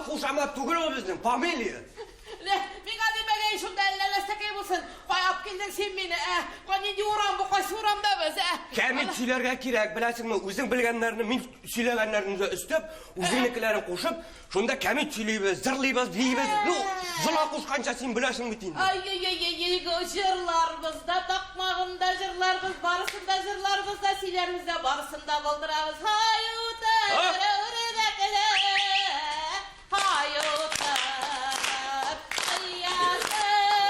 Кушамат түгел ул безнең, фамилия. Лә, миңа димәгәй шунда әллә нәрсәкәй булсын. Кая алып килдең син мине, ә? Кай нинди урам бу, кайсы урамда без, ә? Кәмит сөйләргә кирәк, беләсеңме? Үзең белгәннәрне мин сөйләгәннәрне дә өстәп, үзеңнекеләрен кушып, шунда кәмит сөйлибез, җырлыйбыз, биибез. Ну, җола кушканча син беләсең бит инде. Ай-яй-яй-яй, җырларбыз да, такмагын да җырларбыз, барысын да җырларбыз да, сөйләрбез дә, барысын да булдырабыз. Һай, утыр, үрдәкләр, һай, утыр, оясына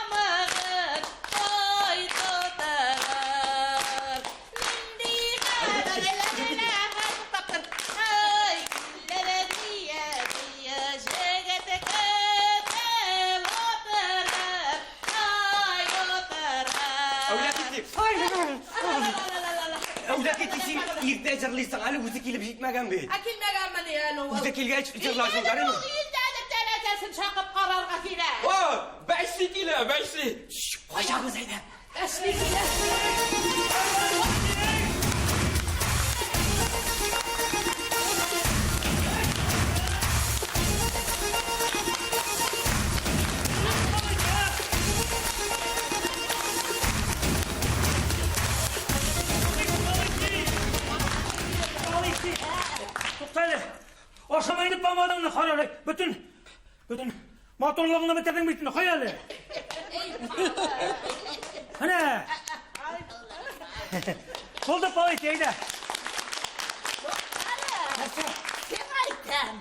мамыгын кой тутырыр. Нинди хәбәрләр туктап тор. Ай, килләре дия-дия, җегет көтеп утырыр, ай, утырыр. Әүләк итик. Әүләк итик, син иртә җырлыйсың, әле үзе килеп җитмәгән бит. Ә килмәгәнмени әле ул? Үзе килгәч җырларсың, ярыймы? Өендә дә тәрәзәсен шакып карарга кирәк. О, Бәшли килә, Бәшли. Качабыз әйдә. Бәшли килә. Туктале. Ашамай инде помадаңны кара әле. Бөтен бөтен матурлыгыңны бетердең бит инде. Кая әле. Менә. Булды, полиция, әйдә. Син әйтәм,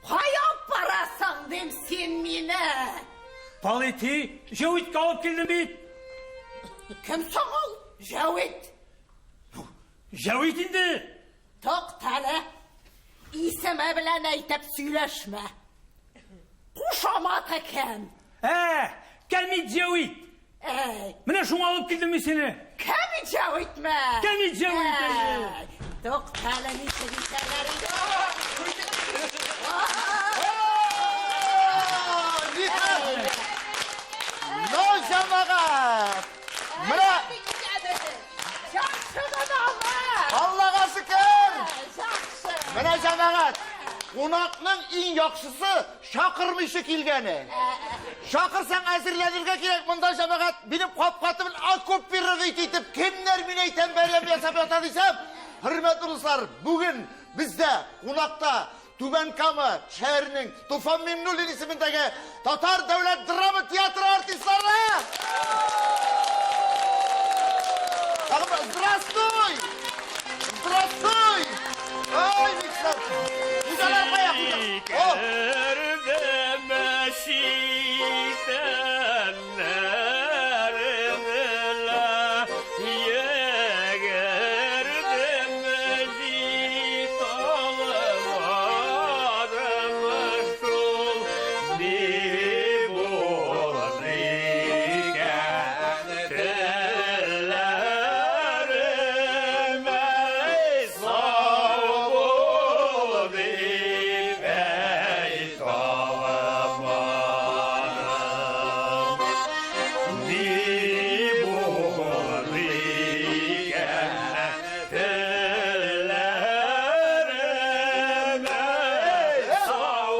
кая барасың дим син мине? Полиция, Җәвиткә алып килдем бит. Кем соң ул? Җәвит. Җәвит инде. Туктале. Исеме белән әйтеп сөйләшмә. Кушаматы кем? Ә, Кәмит Җәвит. Әй, Менә шуңа алып килдем мин сине. Кәмит Җәвитме? Кәмит Җәвит, әйе. Әй, туктале, ничек итәләр иде? Ниһаять! Ну, җәмәгать! Менә Яхшы гынамы? Аллага шөкер! Яхшы. Менә җәмәгать, кунакның иң яхшысы чакырмыйча килгәне. Чакырсаң әзерләнергә кирәк. Монда җәмәгать минем капка төбен оккупировать итеп, кемнәр мин әйтәм бәйрәм ясап ята дисәм, хөрмәтле дуслар, бүген бездә кунакта Түбән Кама шәһәренең Туфан Миңнуллин исемендәге Татар дәүләт драма театры артистлары! Здравствуй! Здравствуй! Ай, Виктор! Хуҗалар кая? Хуҗа? О! Кердем читәннәреңлә, егердем җиталмадым шул, ни булды икән телләрем, әй, сау бул дип әйтә алмадым. Ни булды икән телләрем, әй, сау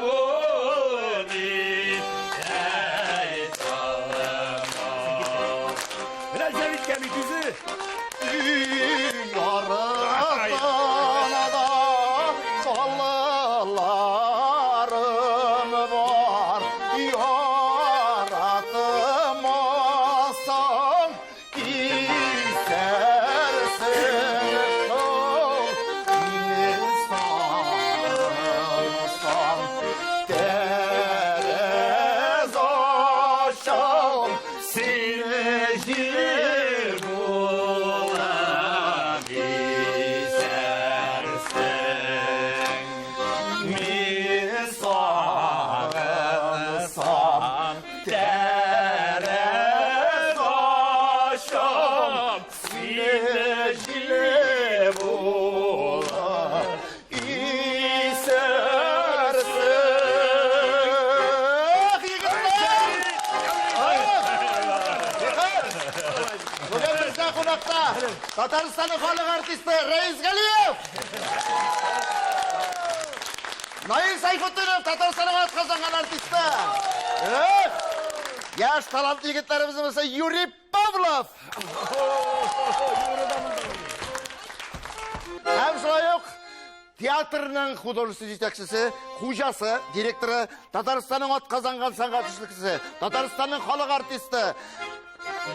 бул дип әйтә алмадым. Менә Җәвит Кәмит үзе. Яратана да балаларым бар. Яратмасаң, кисәрсең шул. Мине сагынсаң, тәрәз ачам, сине җил булып исәрсең. Мин сагынсам, тәрәз ачам, сине җил булып исәрсең. Егетләр! Бүген бездә кунакта Татарстанның халык артисты Рәис Галиев! Наил Сайфутдинов, Татарстанның атказанган артисты. Эх! Яшь талантлы егетләребезнең берсе Юрий Павлов. Һәм шулай ук театрның художество җитәкчесе, хуҗасы, директоры, Татарстанның атказанган сәнгать эшлеклесе, Татарстанның халык артисты,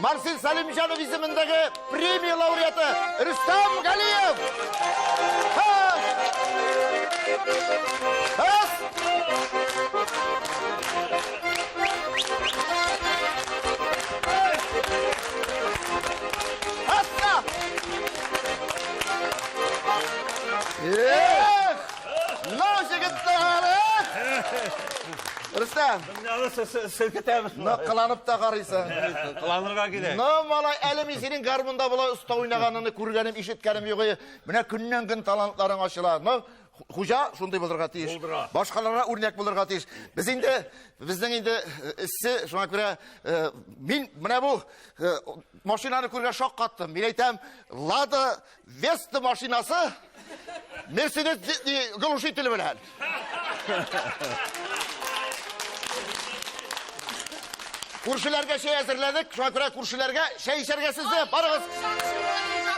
Марсель Салимҗанов исемендәге премия лауреаты Рөстәм Галиев. Хас! Хасса! Эх! Ну, егетләр! Рөстәм, Дөньяны селкетәбез. Ну, кыланып та карыйсың. Кыланырга кирәк. Ну, малай, әле мин синең гармунда болай оста уйнаганыңны күргәнем, ишеткәнем юк. Менә көннән-көн талантларың ачыла. Ну, хуҗа шундый булырга тиеш. Булдыра. Башкаларга үрнәк булырга тиеш. Без инде, безнең инде эссе, шуңа күрә мин менә бу машинаны күргәч шаккаттым. Мин әйтәм, Лада Веста машинасы Мерседес глушителе белән. Күршеләргә чәй әзерләдек, шуңа күрә күршеләргә чәй эчәргә сезне барыгыз.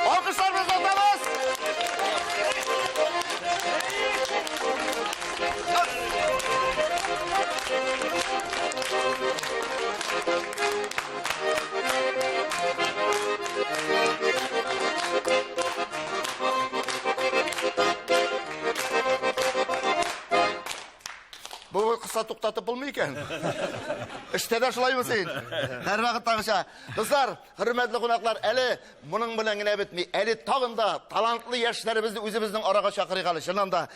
Алкышлар белән озатабыз. Бу кыса туктатып булмый икән. Эштә дә шулаймы син? Һәрвакыттагыча. Дуслар, хөрмәтле кунаклар, әле моның белән генә бетми. Әле тагын да талантлы яшьләребезне үзебезнең арага чакырыйк әле. Чыннан да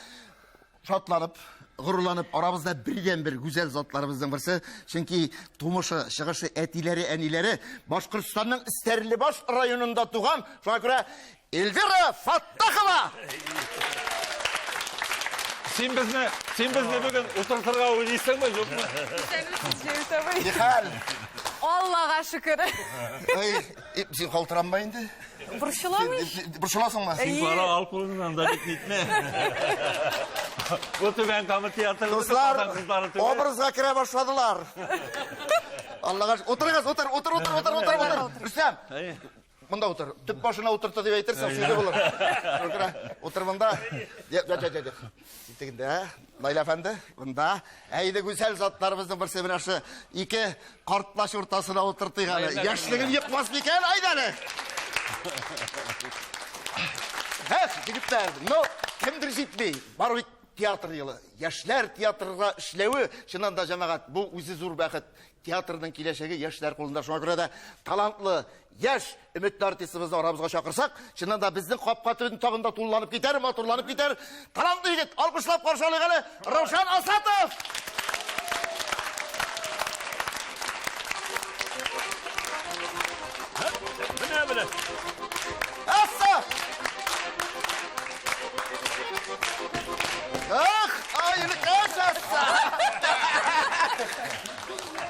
шатланып, горурланып, арабызда бердән-бер гүзәл затларыбызның берсе, чөнки тумышы, чыгышы, әтиләре, әниләре Башкортстанның Стәрлебаш районында туган, шуңа күрә Эльвира Фаттахова! Син безне, син безне бүген утыртырга уйлыйсыңмы, юкмы? Исәнмесез, абый. Нихәл? Аллага шөкер. Ай, син калтыранма инде. Борчылам ич. Борчыласыңмы? Син бара ал кулыңнан да бит нитмә. Бу Түбән Кама театры Дуслар, образга керә башладылар. Аллага шөкер. Утырыгыз, утыр, утыр, утыр, утыр, утыр, утыр. Рөстәм, монда утыр. Төп башына утырты дип әйтерсең, сүзе булыр. Утыр, утыр монда. Я, я, я, я. Тегендә, Наилә әфәнде, монда. Әйдә, гүзәл затларыбызның берсе менә шу ике картлач уртасына утыртыйк әле. Яшьлеген екмас микән, әйдә әле. Эх, егетләр, ну, кемдер җитми. Бар бит театр елы. Яшьләр театрга эшләве, чыннан да, җәмәгать, бу үзе зур бәхет. Театрның киләчәге яшьләр кулында. Шуңа күрә дә талантлы, яшь, өметле артистыбызны арабызга чакырсак, чыннан да безнең капка төбен тагын да тулыланып китәр, матурланып китәр. Талантлы егет, алкышлап каршы алыйк әле, Раушан Асатов! Менә, менә. Асса! Ах, ай, өлкәш асса!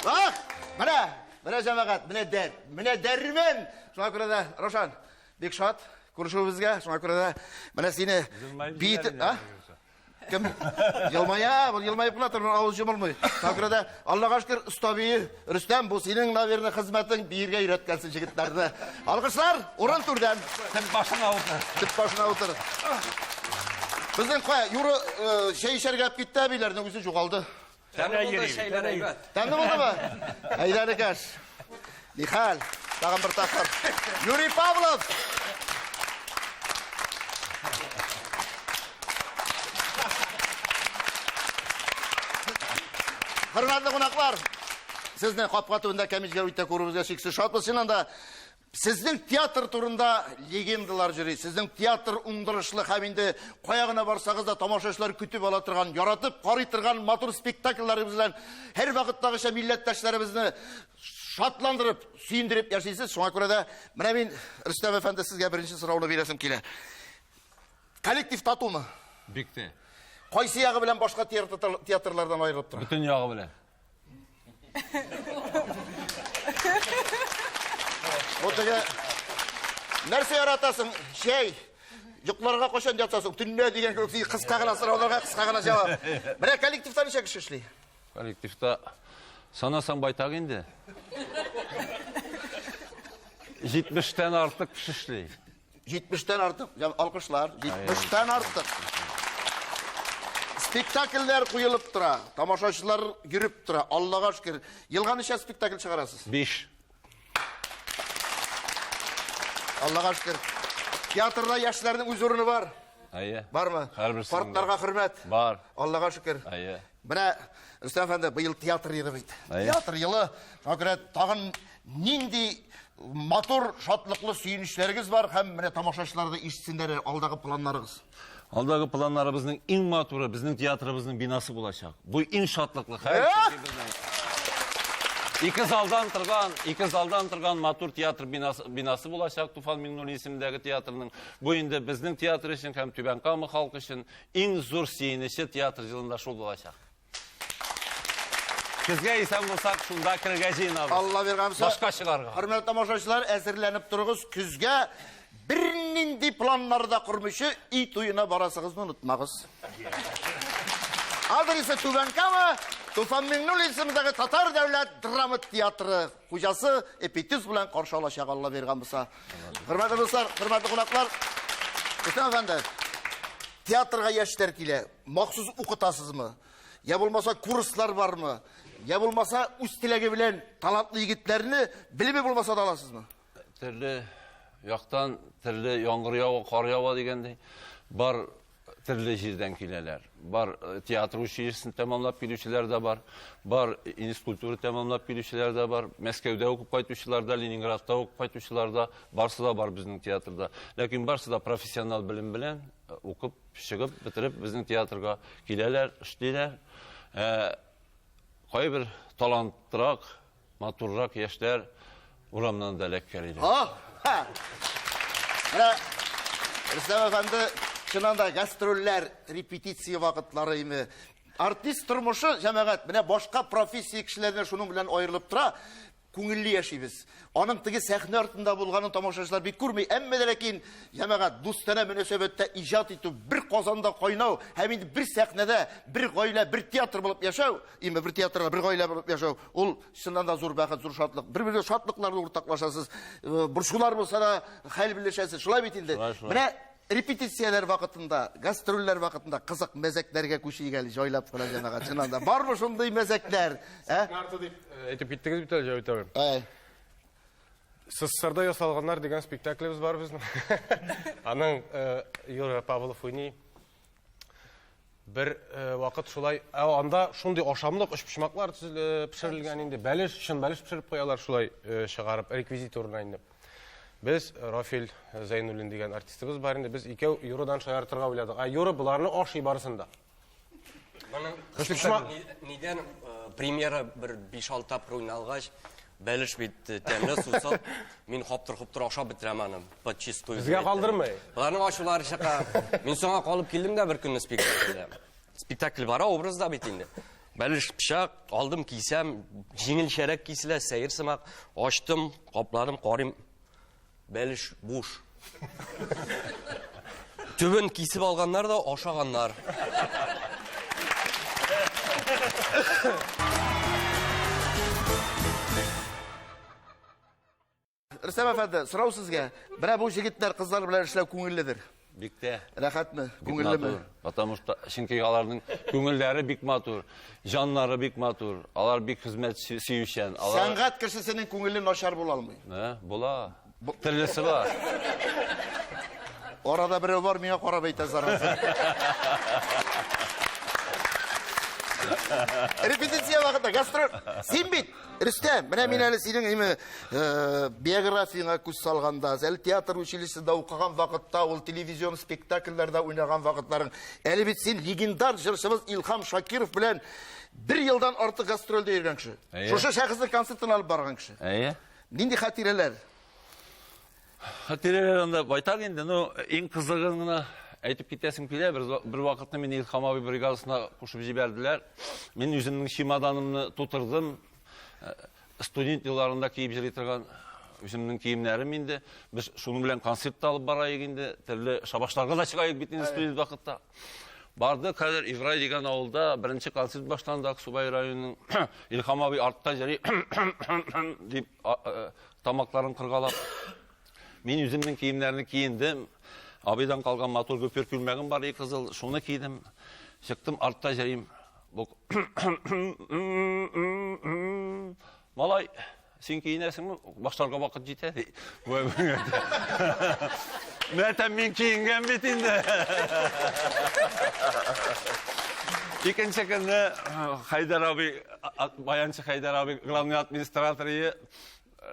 Ах, менә, менә җәмәгать, менә дәрт, менә дәрмен. Шуңа күрә дә, Раушан, бик шат күрешүебезгә. Шуңа күрә дә менә сине бит, а? Кем? Елмая, бу елмаеп кына тора, авыз йомылмый. Шуңа күрә дә, Аллага шөкер, оста бии. Рөстәм, бу синең, наверное, хезмәтең, биергә өйрәткәнсең җегетләрне. Алкышлар, урын түрдән. Төп башына утыр. Төп башына утыр. Безнең кая, Юра чәй эчәргә алып китте әбиләрнең, үзе югалды. Тәмле булды чәйләр әйбәт. Тәмле булдымы? Әйдә, энекәш. Нихәл, тагын бер тапкыр. Юрий Павлов! Хөрмәтле кунаклар, сезне капка төбендә кәмит үтә күрүебезгә чиксез шатбыз. Чыннан да, сезнең театр турында легендалар йөри. Сезнең театр уңдырышлы һәм инде кая гына барсагыз да тамашачылар көтеп ала торган, яратып карый торган матур спектакльләрегез белән һәрвакыттагыча милләттәшләребезне шатландырып, сөендереп яшисез. Шуңа күрә дә менә мин, Рөстәм әфәнде, сезгә беренче сорауны бирәсем килә. Коллектив татумы? Бик тә. Кайсы ягы белән башка театрлардан аерылып тора? Бөтен ягы белән. Бу теге нәрсә яратасың? Чәй. Йокларга кайчан ятасың? Төнлә дигән кебек син кыска гына сорауларга кыска гына җавап. Менә коллективта ничә кеше эшли? Коллективта санасаң байтак инде. 70-тән артык кеше эшли. 70-тән артык. Алкышлар. 70-тән артык. Спектакльләр куелып тора, тамашачылар йөреп тора. Аллага шөкер. Елга ничә спектакль чыгарасыз? 5. Аллага шөкер. Театрда яшьләрнең үз урыны бар. Әйе. Бармы? Һәрберсенең Картларга хөрмәт. Бар. Аллага шөкер. Әйе. Менә Рөстәм әфәнде, быел театр елы бит. Әйе. Театр елы. Шуңа күрә тагын нинди матур, шатлыклы сөенечләрегез бар һәм менә тамашачылар да ишетсеннәр алдагы планнарыгыз. Алдагы планнарыбызның иң матуры безнең театрыбызның бинасы булачак. Бу иң шатлыклы хәбәр. Эх! Чөнки безнең Ике залдан торган, ике залдан торган матур театр бинасы, бинасы булачак Туфан Миңнуллин исемендәге театрның. Бу инде безнең театр өчен һәм Түбән Кама халкы өчен иң зур сөенече театр елында шул булачак. Көзгә исән булсак, шунда керергә җыенабыз. Алла биргән булса. Башка чыгарга. Хөрмәтле тамашачылар, әзерләнеп торыгыз. Көзгә бернинди планнар да кормыйча өй туена барасыгызны онытмагыз. Адресы Түбән Кама, Туфан Миңнуллин исемендәге Татар дәүләт драма театры хуҗасы Эпитюз белән каршы алачак Алла биргән булса. Хөрмәтле дуслар, хөрмәтле кунаклар, Рөстәм әфәнде, театрга яшьләр килә. Махсус укытасызмы? Я булмаса курслар бармы? Я булмаса үз теләге белән талантлы егетләрне белеме булмаса да аласызмы? Төрле яктан, төрле яңгыр ява, кар ява дигәндәй, бар төрле җирдән киләләр. Бар э, театр училищесын тәмамлап килүчеләр дә бар, бар институт культуры тәмамлап килүчеләр дә бар, Мәскәүдә укып кайтучылар да, Ленинградта укып кайтучылар да, барсы да бар безнең театрда. Ләкин барсы да профессионал белем белән э, укып, чыгып, бетереп безнең театрга киләләр, эшлиләр. Э, кайбер талантрак, матуррак яшьләр урамнан да эләккәлиләр. А! Ха! Менә Рөстәм әфәнде, чыннан да гастрольләр, репетиция вакытлары име. Артист тормышы, җәмәгать, менә башка профессия кешеләренә шуның белән аерылып тора. Күңелле яшибез. Аның теге сәхнә артында булганын тамашачылар бик күрми. Әмма дә ләкин, җәмәгать, дустанә мөнәсәбәттә иҗат итү, бер казанда кайнау һәм инде бер сәхнәдә бер гаилә, бер театр булып яшәү, име бер театрда бер гаилә булып яшәү, ул чыннан да зур бәхет, зур шатлык. Бер-бергә шатлыкларны уртаклашасыз, э, борчулар булса да хәл белешәсез. Шулай бит инде. Шулай, шулай. Менә репетицияләр вакытында, гастрольләр вакытында кызык мәзәкләргә күчик әле, җайлап кына җәмәгать, чыннан да. Бармы шундый мәзәкләр? Ә? Арты дип э, әйтеп киттегез бит әле, Җәвит абый. Әй. СССРда ясалганнар дигән спектаклебез бар безнең. Аның э, Юра Павлов уйный. Бер э, вакыт шулай, ә анда шундый ашамлык, өчпочмаклар төзеле- пешерелгән инде, бәлеш, чын бәлеш пешереп куялар шулай э, чыгарып, реквизит урынына инде. Без э, Рафил Зәйнуллин дигән артистыбыз бар инде, без икәү Юрадан шаяртырга уйладык. Ә Юра боларны ашый барысын да. Моның Өчпочмак нидән э, премьера бер 5-6 тапкыр уйналгач, бәлеш бит э, тәмле сусыл. Мин хаптыр-хуптыр ашап бетерәм аны, подчистую. Безгә калдырмый. Боларның ачулары чыга. Мин соңа калып килдем дә бер көнне спектакльдә. Спектакль бара, образда бит инде. Бәлеш пычак алдым, кисәм, җиңелчәрәк киселә, сәер сымак. Ачтым, капладым, карыйм. Бәлеш буш. Төбен кисеп алганнар да ашаганнар. Рөстәм әфәнде, сорау сезгә. Менә бу җегетләр, кызлар белән эшләү күңелледер. Бик тә. Рәхәтме? Бик Күңеллеме? матур. Потому что чөнки аларның күңелләре бик матур, җаннары бик матур, алар бик хезмәт сөючән. Алар Сәнгать кешесенең күңеле начар була алмый. Ә, була. Төрлесе бар. Арада берәү бар, миңа карап әйтә зараза. Репетиция вакытында гастроль. Син бит, Рөстәм, менә мин әле синең име э, биографияңа күз салганда, әле театр училищесында укыган вакытта, ул телевизион спектакльләрдә уйнаган вакытларың. Әле бит син легендар җырчыбыз Илһам Шакиров белән бер елдан артык гастрольдә йөргән кеше. Әйе. Шушы шәхеснең концертын алып барган кеше. Әйе. Нинди хатирәләр? Хатирәләр анда байтак инде, ну, иң кызыгын гына әйтеп китәсем килә. Бер, бер вакытны мине Илһам абый бригадасына кушып җибәрделәр. Мин үземнең чемоданымны тутырдым. Э, Студент елларында киеп йөри торган Үземнең киемнәрем инде. Без шуның белән концерт та алып бараек инде. Төрле шабашларга да чыгаек бит инде студент вакытта. Бардык, хәзер Иврай дигән авылда беренче концерт башланды Аксубай районының. Илһам абый артта җыри дип тамакларын кыргалап. Мин үземнең киемнәрне киендем. Абыйдан калган матур гөпер күлмәгем бар, и кызыл, шуны кидем. Чыктым, артта җырыйм. Бу Малай, син киенәсеңме? Башларга вакыт җитә, ди. Мәтәм, мин киенгән бит инде. Икенче көнне Хәйдәр абый, баянчы Хәйдәр абый, главный администратор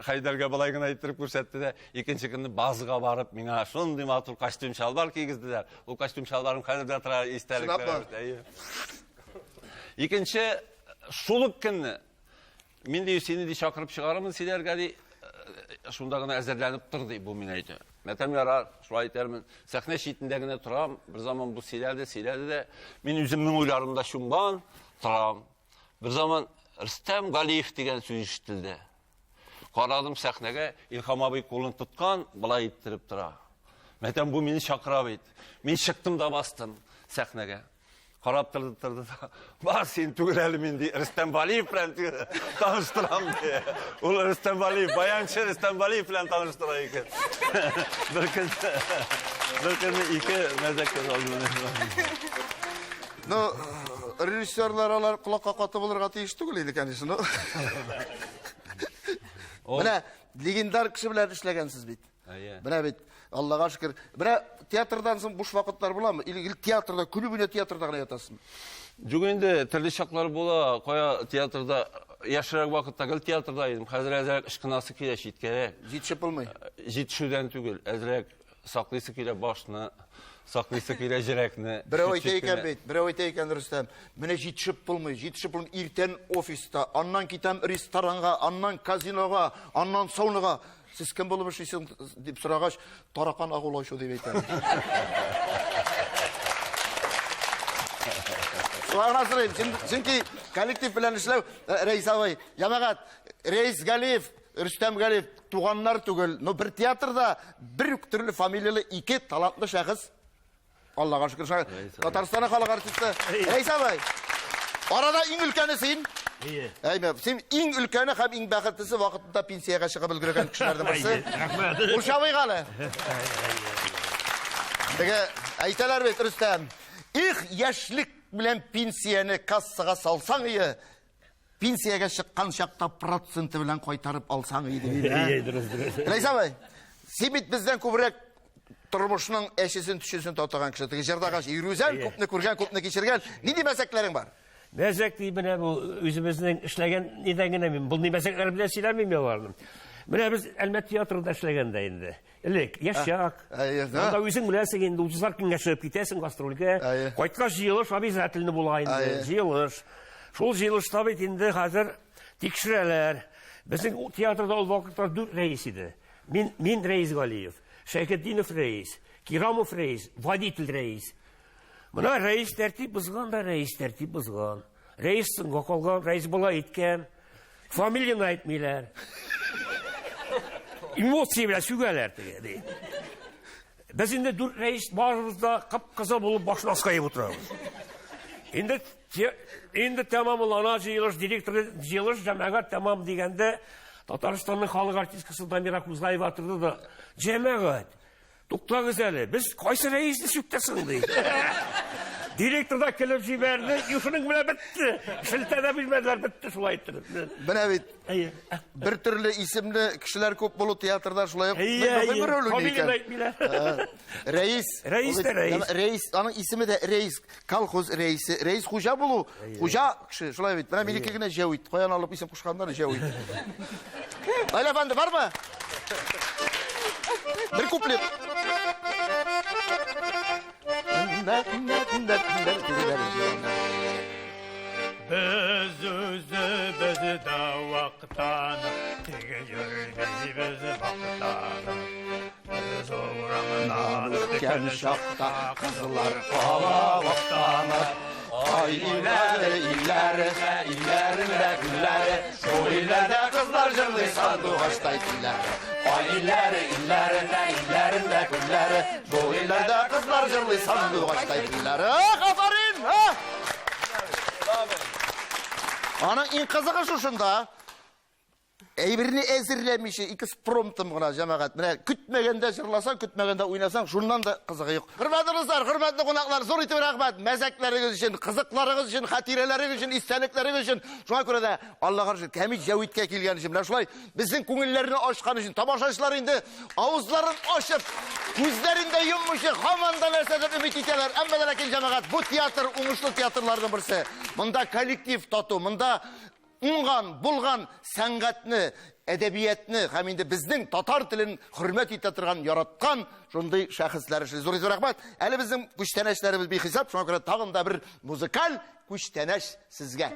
Хәйдәргә болай гына иттереп күрсәтте дә, икенче көнне базга барып, миңа шундый матур костюм чалбар кигезделәр. Ул костюм чалбарым хәзер дә тора истәлекләр. Икенче шул ук көнне мин ди сине ди чакырып чыгарырмын сөйләргә ди, шунда гына әзерләнеп тор ди, бу миңа әйтә. Мәтәм ярар, шулай итәрмен. Сәхнә читендә генә торам, бер заман бу сөйләде, сөйләде дә, мин үземнең уйларымда чумган торам. Бер заман Рөстәм Галиев дигән сүз ишетелде. Карадым сәхнәгә, Илһам абый кулын тоткан, былай иттереп тора. Мәтәм, бу мине чакыра бит. Мин чыктым да бастым сәхнәгә. Карап торды, торды да. Бар, син түгел әле мин, ди. Рөстәм Валиев белән таныштырам, ди. Ул Рөстәм Валиев, баянчы Рөстәм Валиев белән таныштыра икән. Бер көн, бер көнне ике мәзәк алдым. Ну, режиссерлар алар колакка каты булырга тиеш түгел инде, конечно. Менә легендар кеше белән эшләгәнсез бит. Менә бит, Аллага шөкер. Менә театрдан соң буш вакытлар буламы? Или гел театрда, көне буена театрда гына ятасың? Юк инде, төрле чаклар була. Кая театрда, яшьрәк вакытта гел театрда идем. Хәзер әзрәк ычкынасы килә читкәрәк. Җитешеп булмый. Җитешүдән түгел, әзрәк саклыйсы килә башны, саклыйсы килә җөрәкне. Берәү әйтә икән бит, берәү әйтә икән, Рөстәм, менә җитешеп булмый, җитешеп булмый, иртән офиста, аннан китәм ресторанга, аннан казинога, аннан саунага. Сез кем булып эшлисең дип сорагач, таракан агулаучы дип әйтә. Шулай гына сорыйм, чөнки коллектив белән эшләү, Рәис абый, җәмәгать, Рәис Галиев, Рөстәм Галиев туганнар түгел, но бер театрда бер үк төрле фамилияле ике талантлы шәхес. Аллага шөкер, шәхес. Татарстанның халык артисты Рәис абый. Арада иң өлкәне син. Әйе. Әйме, син иң өлкәне һәм иң бәхетлесе вакытында пенсиягә чыгып өлгергән кешеләрнең берсе. Рәхмәт. Курчавыйк әле. Теге әйтәләр бит, Рөстәм. Их, яшьлек белән пенсияне кассага салсаң ие, пенсиягә чыккан чакта проценты белән кайтарып алсаң иде дип. Әйе, дөрес, дөрес. Рәйсә абый, син бит бездән күбрәк тормышның әчесен, төчесен татыган кеше. Теге җырдагы Ирүзән күпне күргән, күпне кичергән. Нинди мәзәкләрең бар? Мәзәк ди, менә бу үзебезнең эшләгән нидән генә мин бу мәзәкләр белән сөйләмим мин аларны. Менә без Әлмәт театрында эшләгәндә инде. Элек, яшь чак. Анда үзең беләсең инде, 30 көнгә чыгып китәсең гастрольгә. Кайткач җыелыш обязательно була инде, җыелыш. Шул җыелышта бит инде хәзер тикшерәләр. Безнең театрда ул вакытта 4 рәис иде. Мин Рәис Галиев, Шәйхетдинов рәис, Кирамов рәис, водитель рәис. Менә рәис тәртип бозган да рәис тәртип бозган. Рәис соңга калган, рәис болай иткән. Фамилияне әйтмиләр. Эмоция белән сүгәләр теге, ди. Без инде дүрт рәис барыбыз да кып-кызыл булып башын аска иеп утырабыз. Инде инде тәмамлана җыелыш, директор җыелыш, җәмәгать тәмам дигәндә Татарстанның халык артисткасы Дамира Кузлаева торды да, җәмәгать, туктагыз әле, без кайсы рәисне сүктәсең, ди. Директор да көлеп җибәрде, и шуның белән бетте. Шелтә дә бирмәделәр, бетте шулай иттереп. Менә бит бер төрле исемле кешеләр күп булу театрда шулай ук мөһим роль уйный икән. Рәис. Рәис тә рәис. Рәис, аның исеме дә рәис, колхоз рәисе, рәис хуҗа булу, хуҗа кеше, шулай бит. Менә минеке генә Җәвит. Каян алып исем кушканнар Җәвит. Наил әфәнде, бармы? Бер куплет. Без үзебез дә вактан, теге йөрмибез вактан. Без урамнан үткән чакта кызлар кала вактанып. Ай илләре, илләре, илләрендә гөлләре, шул илләрдә кызлар җырлый сандугачтай көйләре. Ай илләре, илләре, илләрендә гөлләре, шул илләрдә кызлар җырлый сандугачтай көйләре. Ах, афәрин! Аның иң кызыгы шушында. Әйберне әзерләмичә, экспромтом гына, җәмәгать. Менә көтмәгәндә җырласаң, көтмәгәндә уйнасаң, шуннан да кызыгы юк. Хөрмәтле дуслар, хөрмәтле кунаклар, зур итеп рәхмәт. Мәзәкләрегез өчен, кызыкларыгыз өчен, хатирәләрегез өчен, истәлекләрегез өчен. Шуңа күрә дә Аллага шөкер, Кәмит Җәвиткә килгән өчен, менә шулай безнең күңелләрне ачкан өчен, тамашачылар инде авызларын ачып, күзләрен дә йоммыйча, һаман да нәрсәдер өмет итәләр. Әмма дә ләкин, җәмәгать, бу театр уңышлы театрларның берсе. Монда коллектив тату, монда уңган, булган сәнгатьне, әдәбиятны һәм инде безнең татар телен хөрмәт итә торган, яраткан шундый шәхесләр эшли. Зур зур рәхмәт. Әле безнең күчтәнәчләребез бихисап, шуңа күрә тагын да бер музыкаль күчтәнәч сезгә.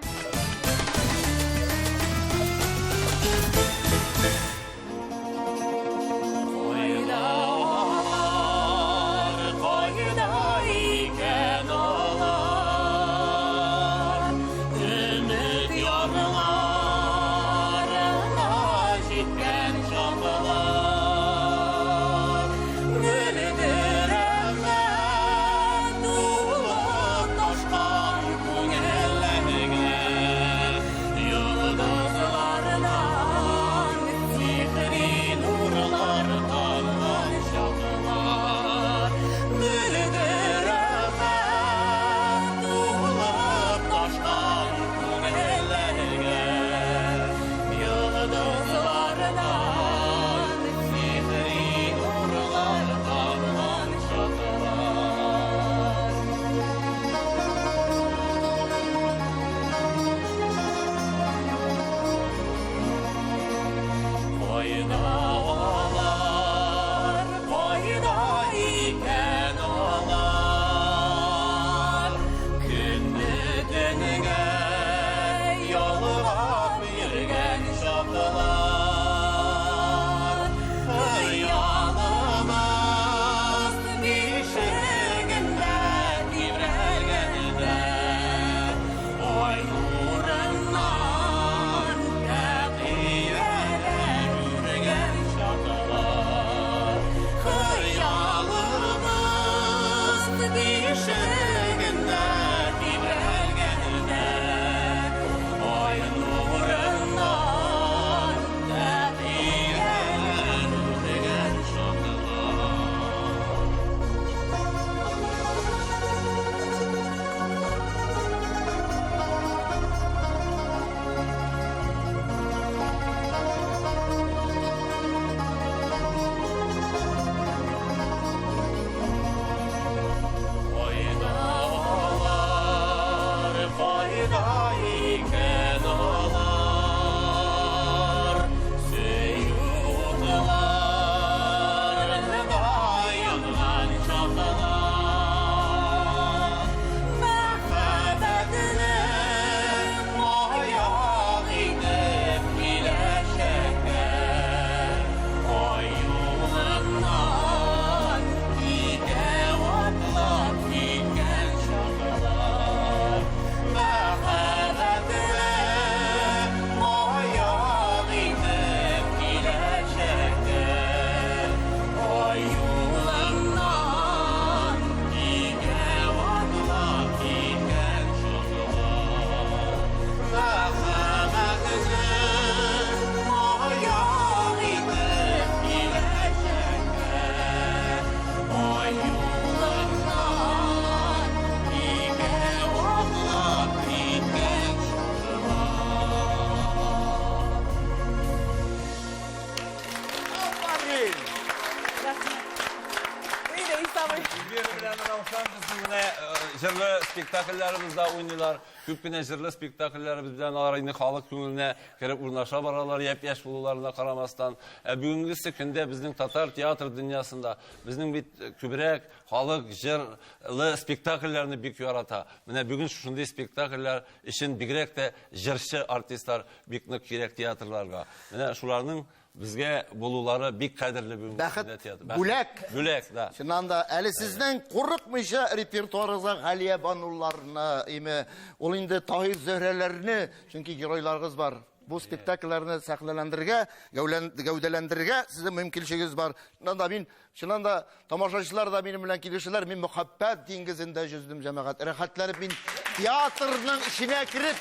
Җырлы спектакльләребездә уйныйлар. Күп кенә җырлы спектакльләребез белән алар инде халык күңеленә кереп урнаша баралар, япь-яшь булуларына карамастан. Ә бүгенгесе көндә безнең татар театр дөньясында безнең бит күбрәк халык җырлы спектакльләрне бик ярата. Менә бүген шушындый спектакльләр өчен бигрәк тә җырчы артистлар бик нык кирәк театрларга. Менә шуларның Безгә булулары бик кадерле бүгенге Бәхет, көндә театр. бүләк. Бүләк, да. Чыннан да, әле сезнең курыкмыйча репертуарыгызга Галия Бануларны, име, ул инде Таһир Зөһрәләрне, чөнки геройларыгыз бар. Бу спектакльләрне сәхнәләндерергә, гәүдәләндерергә сезнең мөмкинчелегегез бар. Чыннан да мин, чыннан да тамашачылар да минем белән килешәләр. Мин мөхәббәт диңгезендә йөздем, җәмәгать. Рәхәтләнеп мин театрның эченә кереп,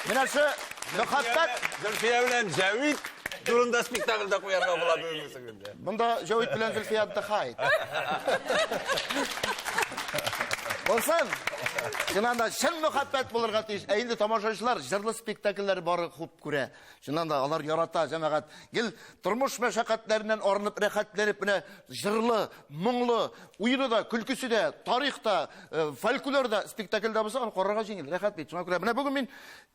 менә шу мөхәббәт Зөлфия белән Җәвит турында спектакльдә куярга була бүгенге көндә. Монда Җәвит белән Зөлфия отдыхает. Булсын. Чыннан да чын мөхәббәт булырга тиеш. Ә инде тамашачылар җырлы спектакльләр бары хуп күрә. Чыннан да алар ярата, җәмәгать. Гел тормыш мәшәкатьләреннән арынып, рәхәтләнеп менә җырлы, моңлы, уены да, көлкесе дә, тарих та, фольклор да спектакльдә булса, аны карарга җиңел, рәхәт бит. Шуңа күрә менә бүген мин,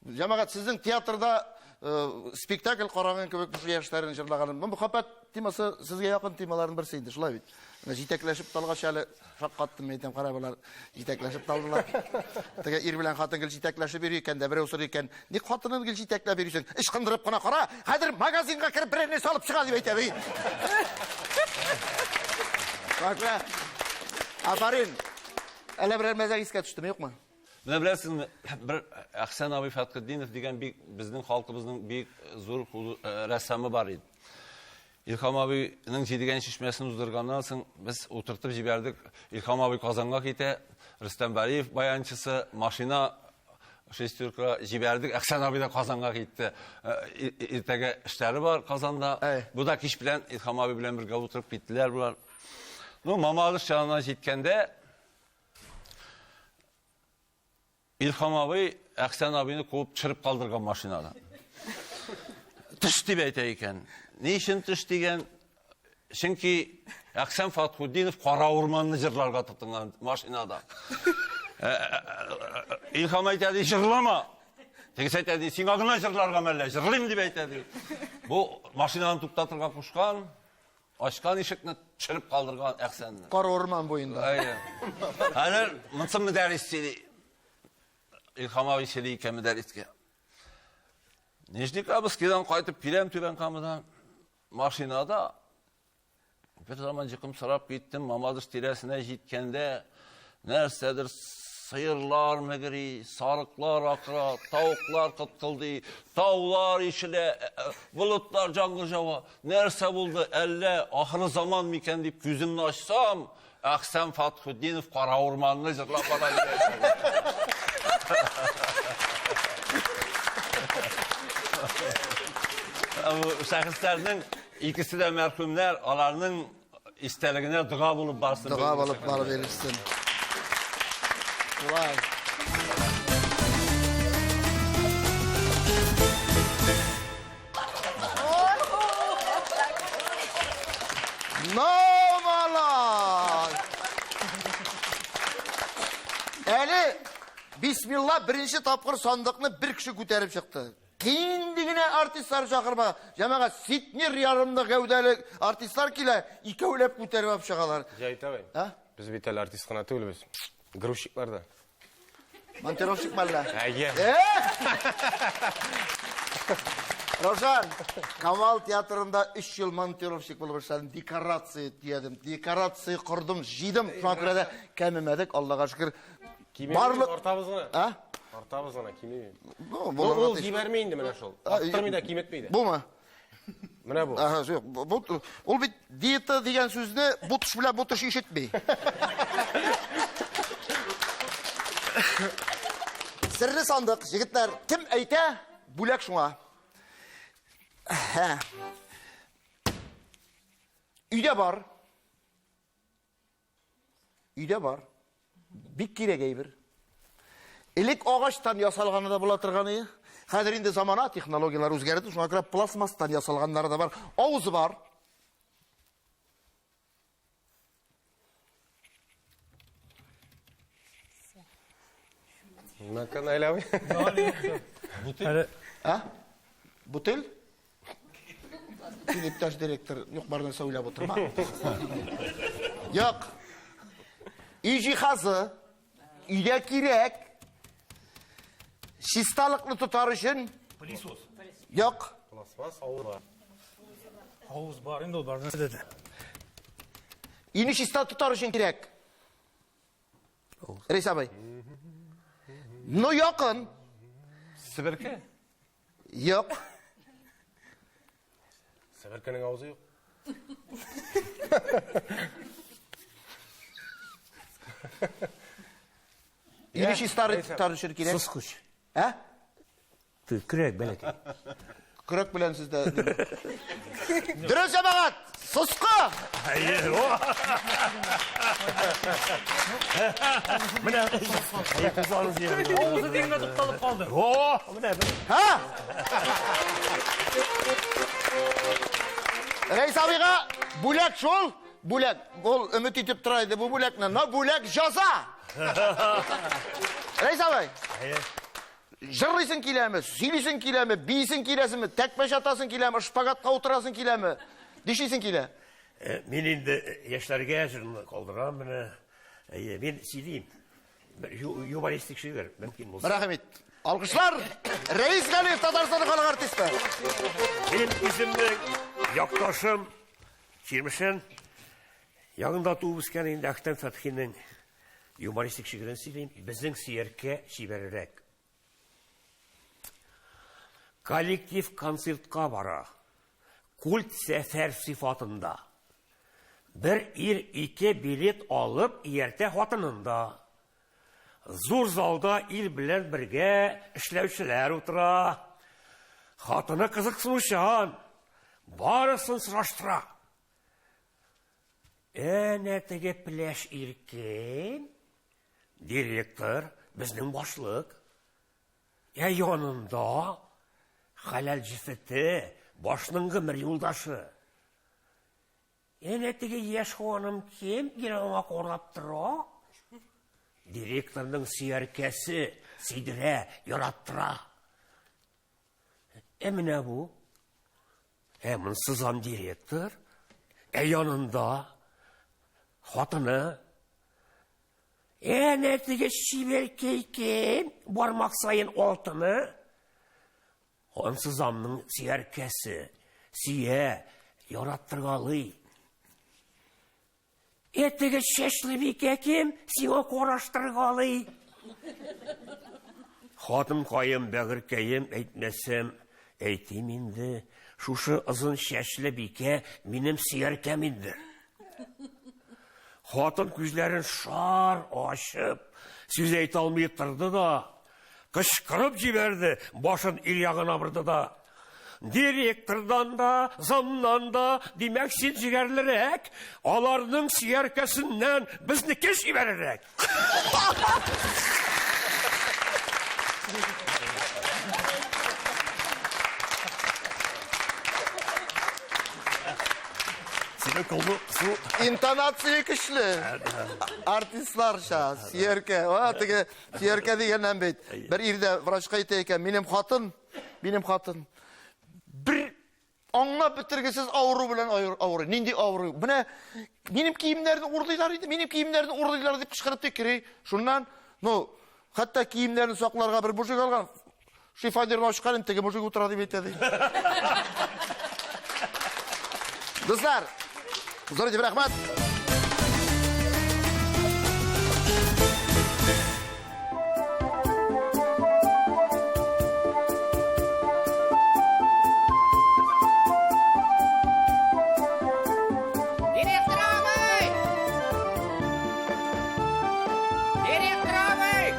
җәмәгать, сезнең театрда спектакль караган кебек шушы яшьләрнең җырлаганын. Бу мөхәббәт темасы сезгә якын темаларның берсе инде, шулай бит. Менә җитәкләшеп талгач әле шаккаттым, мин әйтәм, кара болар җитәкләшеп талдылар. Теге ир белән хатын гел җитәкләшеп йөри икән дә, берәү сорый икән, ник хатынын гел җитәкләп йөрисең? Ычкындырып кына кара, хәзер магазинга кереп берәр нәрсә алып чыга дип әйтә бит. Шуңа афәрин. Әллә берәр мәзәк искә төштеме, юкмы? Менә беләсеңме, бер Әхсән абый Фәтхетдинов дигән бик безнең халкыбызның бик зур рәссамы бар иде. Илһам абыйның Җидегән чишмәсен уздырганнан соң без утыртып җибәрдек. Илһам абый Казанга китә, Рөстәм Бариев баянчысы, машина шестерка җибәрдек. Әхсән абый да Казанга китте. Иртәгә эшләре бар Казанда. Бу да кич белән Илһам абый белән бергә утырып киттеләр болар. Ну, Мамадыш янына җиткәндә Илһам абый Әхсән абыйны куып төшереп калдырган машинадан. Төш дип әйтә икән. Ни өчен төш дигән? Чөнки Әхсән Фатхуддинов Кара урманны җырларга тотынган машинада. Илһам әйтә ди, җырлама. Тегесе әйтә ди, сиңа гына җырларга мәллә, җырлыйм дип әйтә ди. Бу машинаны туктатырга кушкан, Ачкан ишекне төшереп калдырган Әхсәнне. Кара урман буенда. Әйе. Хәзер монысы мөдәррис сөйли. Илһам абый сөйли икән мөдәррискә. Нижнекамскидан кайтып киләм Түбән Камадан. Машинада бер заман йокымсырап киттем, Мамадыш тирәсенә җиткәндә нәрсәдер сыерлар мөгри, сарыклар акыра, тавыклар кыткылдый, таулар ишелә, болытлар җаңгыр җава. Нәрсә булды, әллә ахыры заман микән дип күземне ачсам, Әхсән Фатхуддинов Кара урманны җырлап бара Бу шәхесләрнең икесе дә мәрхүмнәр, аларның истәлегенә дога булып барсын. Дога булып барып ирешсен. Шулай. No, малай! Әле бисмилла беренче тапкыр сандыкны бер кеше күтәреп чыкты. Нинди генә артистлар чакырма. Җәмәгать, ситнер ярымлы гәүдәле артистлар килә, икәүләп күтәреп алып чыгалар. Җәвит абый. А? Без бит әле артист кына түгел без. Грузчиклар да. Монтировщик мәллә? Әйе. Раушан, Камал театрында 3 ел монтировщик булып эшләдем, декорация төядем, декорация кордым, җыйдым. Шуңа күрә дә кәмемәдек, Аллага шөкер. Барлык артабыз гына. А? Артабыз гына, кимеми. Ну, Ул җибәрми инде менә шул. Арттырмый да, киметми дә. Бумы? Менә бу. Ага, юк. Бу, ул бит диета дигән сүзне бу теш белән бу теш ишетми. Серле сандык, егетләр, кем әйтә, бүләк шуңа. Өйдә бар. Өйдә бар. Бик кирәк әйбер. Элек агачтан ясалганы да була торган иде. Хәзер инде замана технологияләр үзгәрде, шуңа күрә пластмасстан ясалганнары да бар. Авызы бар. Ну-ка, Наилә абый. Бутыль. А? Бутыль? Син иптәш директор, юк бар нәрсә уйлап утырма. Юк. Өй җиһазы өйдә кирәк. Чисталыкны тотар өчен. Пылесос. Юк. Пластмасс авыр. Авыз бар инде ул бар нәрсәдә дә. Өйне чиста тотар өчен кирәк. Рәис абый. Ну, якын. Себерке? Юк. Себеркенең авызы юк. Өйне чиста тотар өчен кирәк. Соскыч. Ә? Көрәк бәләкәй. Көрәк белән сез дә. Дөрес җәмәгать! Соскы! Менә Авызы дигәндә тукталып калды. О, менә. Һа? Рәис абыйга бүләк шул, бүләк. Ул өмет итеп тора иде бу бүләкне. Но бүләк җаза. Рәис абый. Җырлыйсың киләме, сөйлисең киләме, биисең киләсеңме, тәкмәч атасың киләме, шпагатка утырасың киләме? Нишлисең килә? Мин инде яшьләргә җырны калдырам менә. Әйе, мин сөйлим. Юмористик шигырь мөмкин булса. Рәхим ит. Алкышлар Рәис Галиев, Татарстанның халык артисты. Мин үземнең якташым Чирмешән ягында туып үскән инде Әхтәм Фәтхинең юмористик шигырен сөйлим. Безнең сөяркә чибәррәк. Коллектив концертка бара. Культ сәфәр сыйфатында. Бер ир ике билет алып ияртә хатынында. Зур залда ир белән бергә эшләүчеләр утыра. Хатыны кызыксынучан, барысын сораштыра. Әнә теге пеләш ир кем? Директор, безнең башлык. Ә янында хәләл җефете, башның гомер юлдашы. Әнә теге яшь ханым кем? Гел аңа карап тора. Директорның сөяркәсе сөйдерә, яраттыра. Ә менә бу. Ә монысы замдиректор. Ә янында хатыны. Әнә теге чибәркәй кем? Бармак саен алтыны. Ансы замның сөяркәсе. Сөя, яраттыргалый. Ә теге чәчле бикә кем? Сиңа караштыргалый. Хатынкаем, бәгырькәем, әйтмәсәм, әйтим инде. Шушы озын чәчле бикә минем сөяркәм инде. Хатын күзләрен шар ачып, сүз әйтә алмый торды да, кычкырып җибәрде, башын ир ягына борды да. Директордан да, замнан да, димәк, син җегәрлерәк, аларның сөяркәсеннән безнеке чибәррәк. Сине кылды су. Интонация көчле. Артистларча, сөяркә. А, теге сөяркә дигәннән бит. Бер ир дә врачка әйтә икән, минем хатын, минем хатын бер аңлап бетергесез авыру белән авырый. Нинди авыру? Менә минем киемнәрне урлыйлар иде, минем киемнәрне урлыйлар дип кычкырып тик Шуннан, ну, хәтта киемнәрен сакларга бер мужик алган. Шифонерны ачкан, теге мужик утыра дип әйтә ди. Дуслар, зур итеп рәхмәт. Директор абый! Директор абый!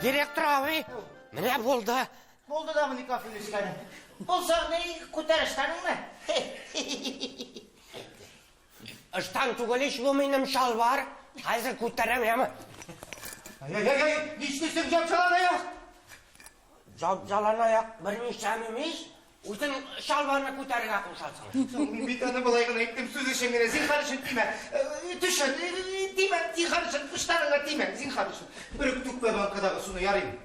Директор абый, менә булды. Булды да моны кафе эчкәне. Булса, ни күтәр ыштаныңны? Ыштан түгел ич бу минем чалбар. Хәзер күтәрәм, яме. Ай-ай-ай, нишлисең, җап-жалан аяк? Җап-жалан аяк бернишләмим ич. Үзең чалбарны күтәрергә кушасың. Соң мин бит аны болай гына әйттем, сүз өчен генә. Зинһар өчен тимә. Төшер, тимә, зинһар өчен, ыштаныңа тимә, зинһар өчен. Бер үк түкмә банкадагы суны, ярыймы?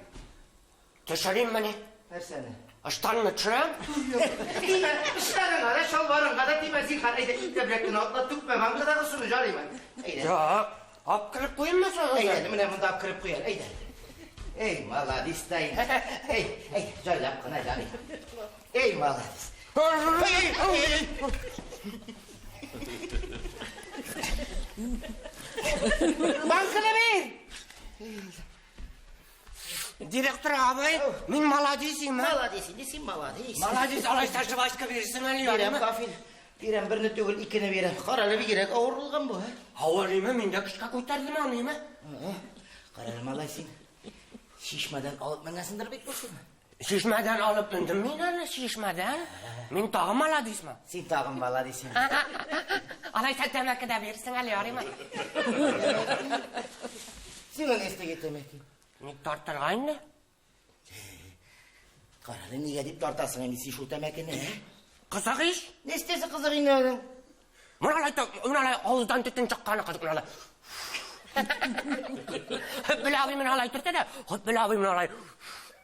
Төшериммени? Нәрсәне? Ыштанны төшерәм. Тимә, ыштаныңа да, чалбарыңа да тимә, зинһар. Әйдә, ипләбрәк кенә атла, түкмә банкадагы суны, ярыймы? Әйдә. Юк, алып кереп куйыйммы соң? Әйдә, менә монда алып кереп куяр, әйдә. Эй, молодец та инде. Эй, эй, җайлап кына җаный. Эй, молодец. Эй, эй, эй. Банканы бир! Директор абый, мин молодец инде. Молодец инде, син молодец. Молодец, алайса жвачка бирсең әле, Бирәм, ярыймы? Гафил. Бирәм, берне түгел, икене бирәм. Кара әле, бигрәк авыр булган бу, ә? Авыр име, мин дә көчкә күтәрдем аны, име? Кара әле, малай, син чишмәдән алып менгәнсеңдер бит бу суны. Чишмәдән алып мендем мин аны, чишмәдән. Мин тагын молодецмы? Син тагын молодец. Алайса тәмәке дә бирсең әле, ярыймы? Син аны истәгә тәмәке. Ник тартырга инде? Кара әле, нигә дип тартасың инде син шул тәмәкене, ә? Кызык ич. Нестесе кызык инде аның? Менә алай, менә алай авыздан төтен чыкканы кызык, менә алай. Хөббел абый менә алай төртә дә, Хөббел абый менә алай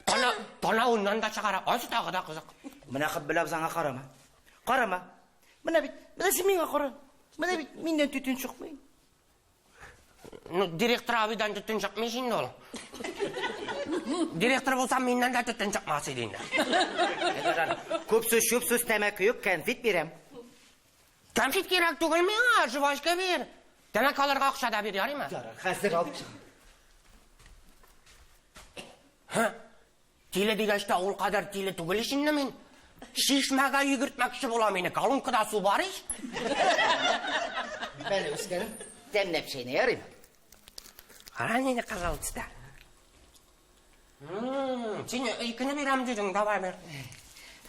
тана, танавыннан да чыгара. Ансы тагы да кызык. Менә Хөббел абзаңа карама. Карама. Менә бит, менә син миңа кара. Менә бит миннән төтен чыкмый. Ну, директор абыйдан төтен чыкмый инде ул. Директор булсам, миннән дә төтен чыкмас иде инде. Күп сүз, чүп сүз, тәмәке юк, кәнфит бирәм. Кәнфит кирәк түгел миңа, жвачка бир. Тәмәке алырга акча да бир, ярыймы? Ярар, хәзер алып чыгам. Һы? Тиле дигәч тә ул кадәр тиле түгел ич инде мин. Чишмәгә йөгертмәкче була мине. Колонкада су бар ич. Бәле, үскәнем, тәмләп чәйне, ярыймы? Кара нинди кызыл төстә. Син икене бирәм дидең, давай бир.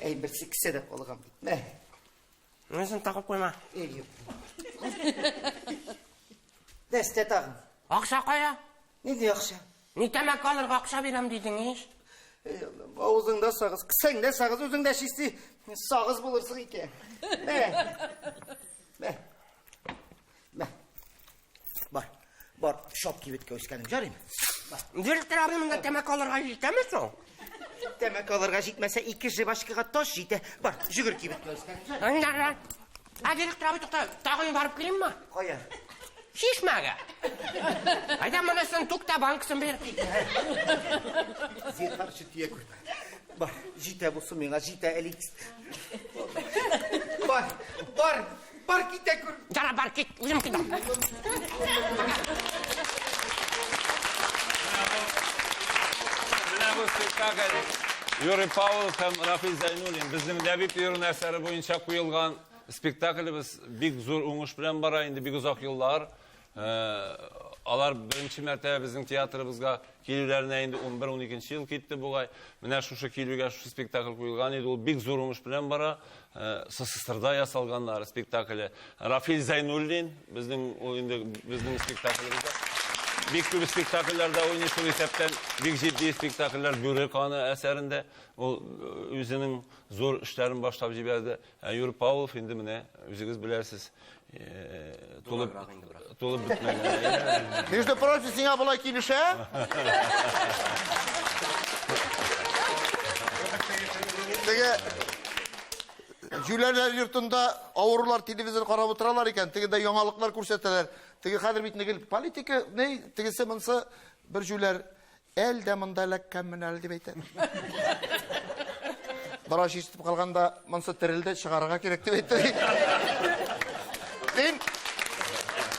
Әй, берсе кесәдә калган бит. Мә. Үзең тагып куйма. Әй, юк. Дәстә тагын. Акча кая? Нинди акча? Ни тәмәке алырга акча бирәм дидең ич. Әй, Аллам, авызыңда сагыз, кесәңдә сагыз, үзеңдә чисти сагыз булырсың икән. Мә. Мә. Мә. Бар, бар, шап кибеткә үскәнем, ярыймы? Бар. Директор абый монда тәмәке алырга җитәме соң? Тәмәке алырга җитмәсә, ике жвачкага таш җитә. Бар, жүгер кибеткә үскәнем. Ярар. Ә директор абый, тукта, тагын барып килимме? Кая? Чишмәгә. Әйдә монысын тук та банкасын бир. Зинһар өчен тия күрмә. Бар, җитә булсын миңа, җитә әле. Бар, бар, бар китә күр. Ярар, бар кит, үзем китәм. Менә бу спектакль Юрий Павлов һәм Рафил Зәйнуллин безнең Ләбиб Лерон әсәре буенча куелган спектаклебез бик зур уңыш белән бара инде бик озак еллар. Алар беренче мәртәбә безнең театрыбызга килүләренә инде 11-12 ел китте бугай. Менә шушы килүгә шушы спектакль куелган иде. Ул бик зур уңыш белән бара. СССРда ясалганнар спектакле. Рафил Зәйнуллин безнең ул инде безнең спектаклебездә. Бик күп спектакльләрдә уйный, шул исәптән бик җитди спектакльләр Бүре каны әсәрендә ул үзенең зур эшләрен башлап җибәрде. Ә Юрий Павлов инде менә үзегез беләсез, тулып тулып бетмәгән. Между прочим, сиңа болай килешә? Теге җүләрләр йортында авырулар телевизор карап утыралар икән, тегендә яңалыклар күрсәтәләр. Теге хәзер бит гел политика, ни, тегесе монсы бер җүләр әл дә монда эләккәнмен әле дип әйтә. Бераз ишетеп калганда монсы терелде, чыгарырга кирәк дип әйтте. Син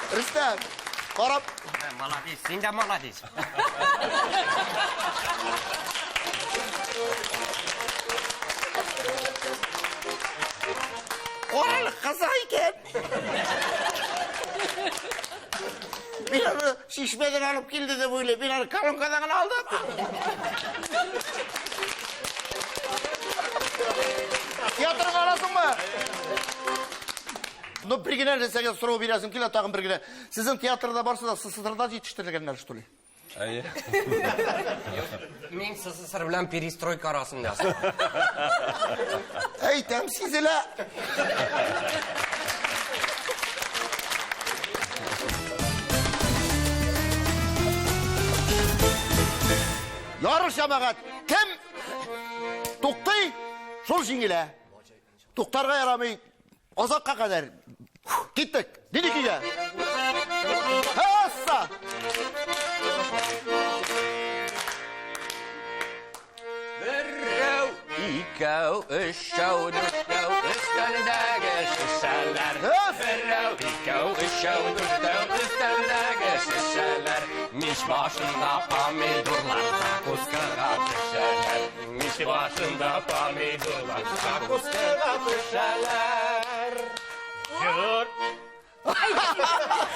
Рөстәм, карап Молодец, син дә молодец. Каралык кызык икән. Мин аны чишмәдән алып килде дип уйлыйм. Мин аны колонкадан гына алдым. Театрга аласыңмы? Ну, бер генә нәрсәгә сорау бирәсем килә, тагын бер генә. Сезнең театрда барсы да СССРда җитештерелгәннәр, что ли? Әйе. Мин СССР белән перестройка арасында. Әйтәм, сизелә. Ярыш җәмәгать, кем туктый, шул җиңелә. Туктарга ярамый, азакка кадәр. Киттек. Нинди көйгә? Һасса! икәү, өчәү, дүртәү, өстәлдәге шешәләр. Берәү, икәү, өчәү, дүртәү, өстәлдәге шешәләр. Мич башында помидорлар закускага пешәләр. Мич башында помидорлар закускага пешәләр. Җыр.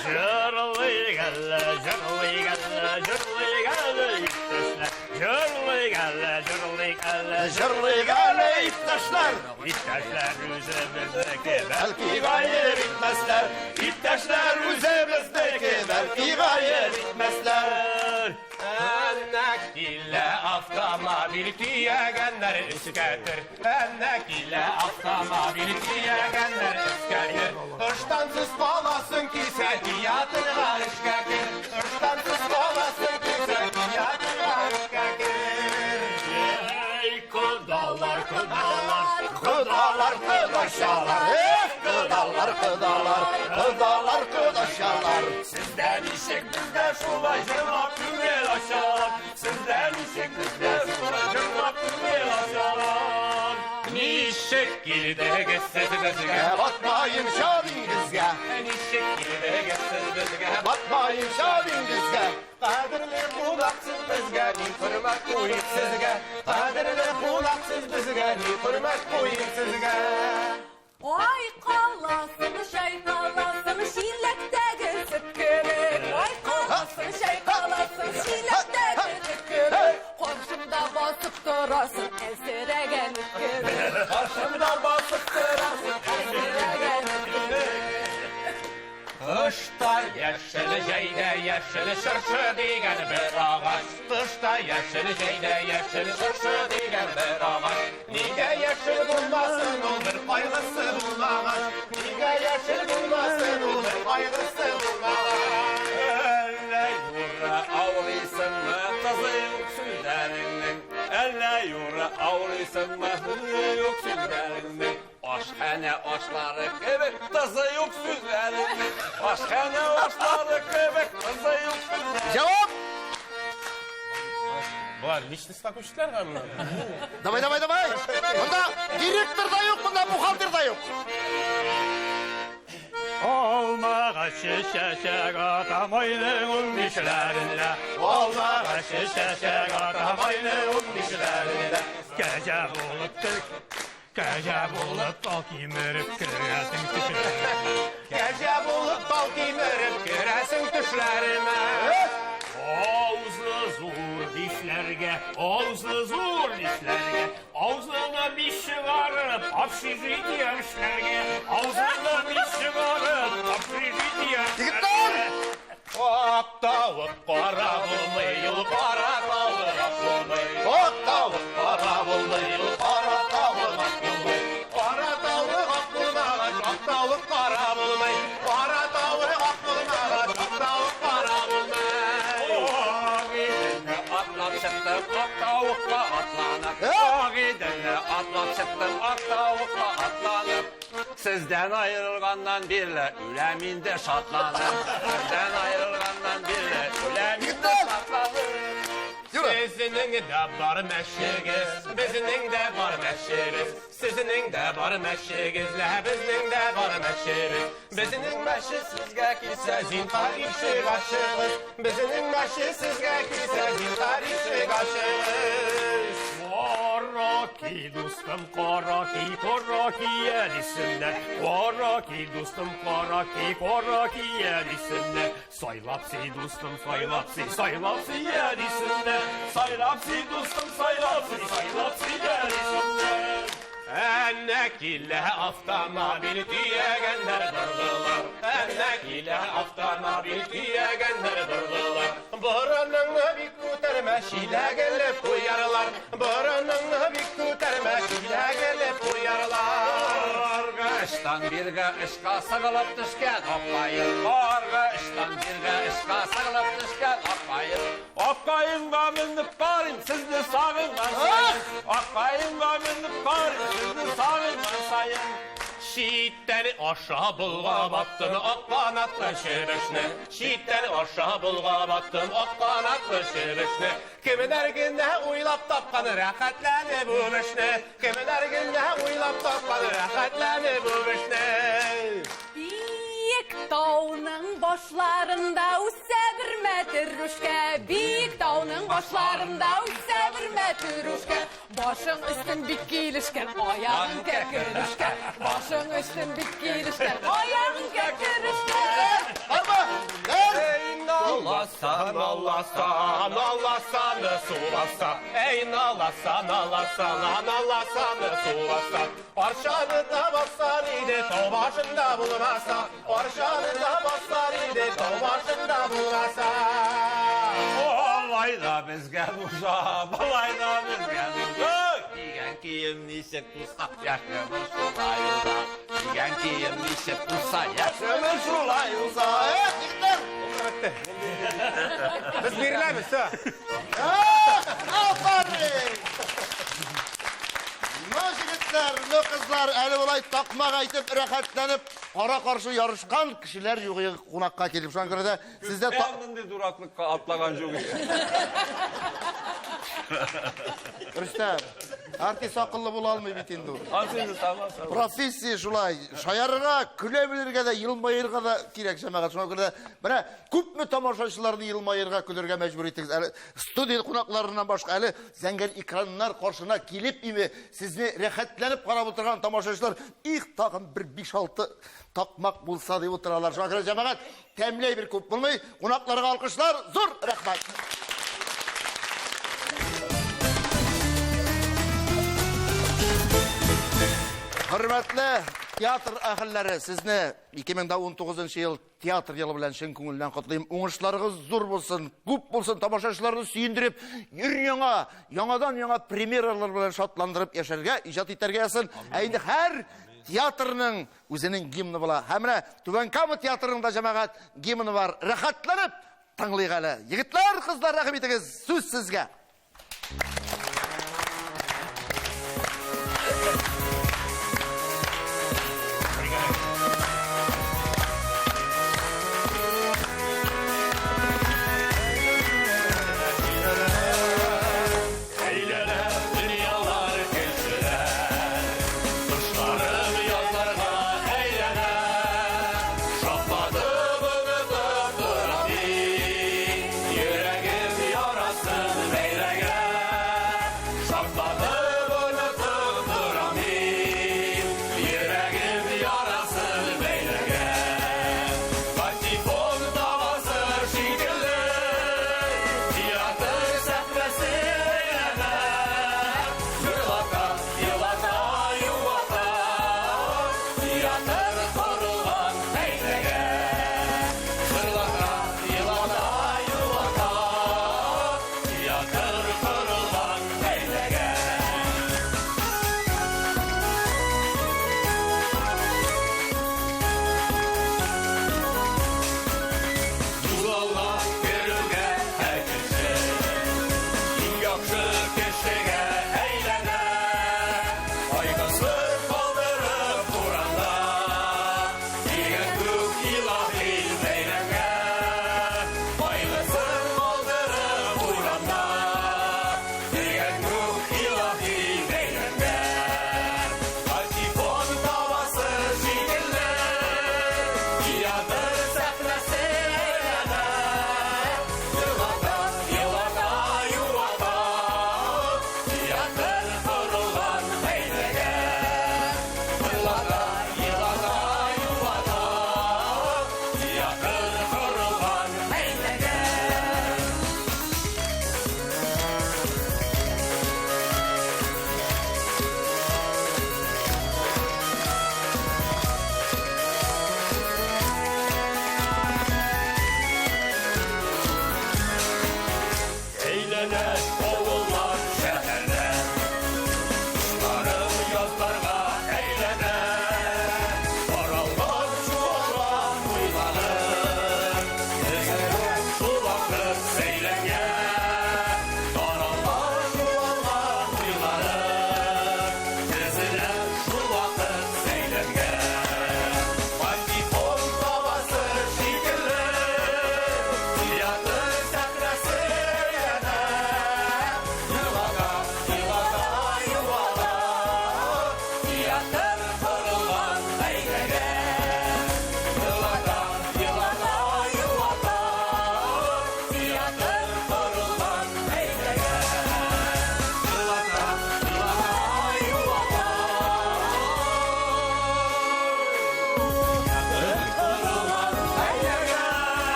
Җырлыйк әле, җырлыйк әле, җырлыйк әле, иптәшләр. Җырлыйк әле, җырлыйк әле, Җырлыйк әле, иптәшләр. Иптәшләр үзебезнеке, бәлки гаеп итмәсләр. Иптәшләр үзебезнеке, бәлки гаеп итмәсләр. Әнә килә автомобиль төягәннәр өскәтер. Әнә килә автомобиль төягәннәр өскәтер. Ыштансыз каласың килсә театрга эшкә кер. Ыштансыз каласың килсә театрга эшкә кер. Эй, кодалар, кодалар, Кодалар, кодашалар, эх, кодалар, кодалар, кодалар, кодашалар. Сездә ничек, бездә шулай җырлап күңел ачалар. Сездә ничек, бездә шулай җырлап күңел ачалар. Ничек килдегез сез безгә? Батмаенча диңгезгә, Ничек килдегез сез безгә? батмаенча диңгезгә. Кадерле кунак сез безгә, ни хөрмәт куйыйк сезгә. Кадерле кунак сез безгә, ни хөрмәт куйыйк сезгә. Ай каласың, чайкаласың, чиләктәге сөт кебек. Ай каласың, чайкаласың, чиләктәге сөт кебек. Каршымда басып торасың, әлсерәгән эт кебек. Каршымда басып торасың, Әлсерәгән эт кебек. Кышта яшел, җәйдә яшел чыршы дигән бер агач. Кышта яшел, җәйдә яшел чыршы дигән бер агач. Нигә яшел булмасын ул бер кайгысы булмагач? Нигә яшел булмасын ул бер кайгысы булмагач? Әллә юра авырыйсыңмы, кызы юк сүзләреңнең. Әллә юра авырыйсыңмы, кызы юк сүзләреңнең. Ашханә ашлары кебек, тызы юк сүзләреңнең. Ашханә ашлары кебек, тызы юк сүзләреңнең. Җавап! Болар личностька күчтеләр гамы? Давай, давай, давай. Монда директор да юк, монда бухгалтер да юк. Алмагачы чәчәк ата майның 15-ләрендә. Алмагачы чәчәк ата майның 15-ләрендә. Кәҗә булып тик, кәҗә булып тал кимереп керәсең төшләремә. Кәҗә булып тал кимереп керәсең төшләремә. Аузы зур дисләргә, аузы зур дисләргә, аузына биш чыгарып, общежитие эшләргә, аузына биш чыгарып, общежитие Егетләр! Ак тавык кара булмый, ул кара тавык ак булмый. Ак тавык Кара булмый, ул кара тавык ак булмый. Кара тавык ак булмагач, ак тавык кара булмый. Кара тавык ак булмагач, ак тавык кара булмый. Ак атлап чыктым, ак тавыкка атланып. Ак иделне атлап чыктым, ак тавыкка атланып. Сездән аерылганнан бирле үләм инде шатланып. Сездән аерылганнан бирле үләм инде шатланып. Юра! Сезнең дә бар мәчегез, безнең дә бар мәчебез. Сезнең дә бар мәчегез, лә безнең дә бар мәчебез. Безнең мәче сезгә килсә, зинһар ишек ачыгыз. Безнең мәче сезгә килсә, зинһар ишек ачыгыз. Караки, дустым, караки, караки, дисеннәр. Караки, дустым, караки, караки, дисеннәр. Сайлап сый, дустым, сайлап сый, сайлап сый, дисеннәр. Сайлап сый, дустым, сайлап сый, сайлап сый, дисеннәр. Әнә килә автомобиль төягәннәр бордылар. Әнә килә автомобиль төягәннәр бордылар. Борыныңны бик күтәрмә, чиләгелеп куярлар. Борыныңны бик күтәрмә, чиләгелеп куярлар. Карга ыштан биргә ышка сыгылып төшкән аккаен. Карга ыштан биргә ышка сыгылып төшкән аккаен. Аккаенга менеп карыйм, сезне сагынган саен. Аккаенга менеп карыйм, сезне сагынган саен. Читтән аша болгап аттым ак канатлы чебешне. Читтән аша болгап аттым ак канатлы чебешне. Кемнәр генә уйлап тапкан рәхәтләнеп бу эшне. Кемнәр генә уйлап тапкан рәхәтләнеп бу эшне. Биек тауның башларында үсә бер мәтрүшкә. Биек тауның башларында үсә бер мәтрүшкә. Башың өстен бик килешкән, аягың кәкерүшкә. Башың өстен бик килешкән, аягың кәкерүшкә. Ey nalasan, nalasan, nalasan, sulasa. Ey nalasan, nalasan, nalasan, sulasa. Arşanı da basar idi, tağ başında bulmasa. Arşanı da basar idi, tağ başında bulmasa. Алай да безгә булса, болай да безгә булса. Кигән кием ничек булса, яшәмеш шулай уза. Кигән кием ничек булса, яшәмеш шулай уза. Егетләр! Без биреләбез, ha. Афәрин! Ну, егетләр, ну, кызлар, әле болай такмак әйтеп, рәхәтләнеп, кара-каршы ярышкан кешеләр юк иде кунакка килеп. Шуңа күрә дә сездә Күптән мондый дураклыкка атлаган юк иде. Рөстәм, артист акыллы була алмый бит инде ул. Ансы инде тамам. Профессия шулай. Шаярырга, көлә белергә дә, елмаерга да кирәк, җәмәгать. Шуңа күрә дә менә күпме тамашачыларны елмаерга, көлергә мәҗбүр иттегез. Әле студия кунакларыннан башка, әле зәңгәр экраннар каршына килеп име сезне рәхәтләнеп карап утырган тамашачылар, их, тагын бер 5-6 такмак булса дип утыралар. Шуңа күрә, җәмәгать, тәмле әйбер күп булмый. Кунакларга алкышлар, зур рәхмәт. Хөрмәтле театр әһелләре, сезне 2019 ел театр елы белән чын күңелдән котлыйм. Уңышларыгыз зур булсын, күп булсын, тамашачыларны сөендереп, өр-яңа, яңадан-яңа премьералар белән шатландырып яшәргә, иҗат итәргә язсын. Ә инде һәр театрның үзенең гимны була. Һәм менә Түбән Кама театрының да, җәмәгать, гимны бар. Рәхәтләнеп тыңлыйк әле. Егетләр, кызлар, рәхим итегез, сүз сезгә. Әйләнә дөньялар кешеләр, Кышларым язларга әйләнә. Шатланып онытып торам мин, Йөрәгем ярасын бәйләп.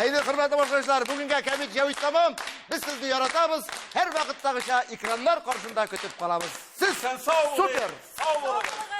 Әйдә, хөрмәтле тамашачылар, бүгенгә кәмит җәвит тәмам. Без сезне яратабыз. Һәр вакыттагыча экраннар каршында көтеп калабыз. Сез сау булыгыз. супер! Сау булыгыз.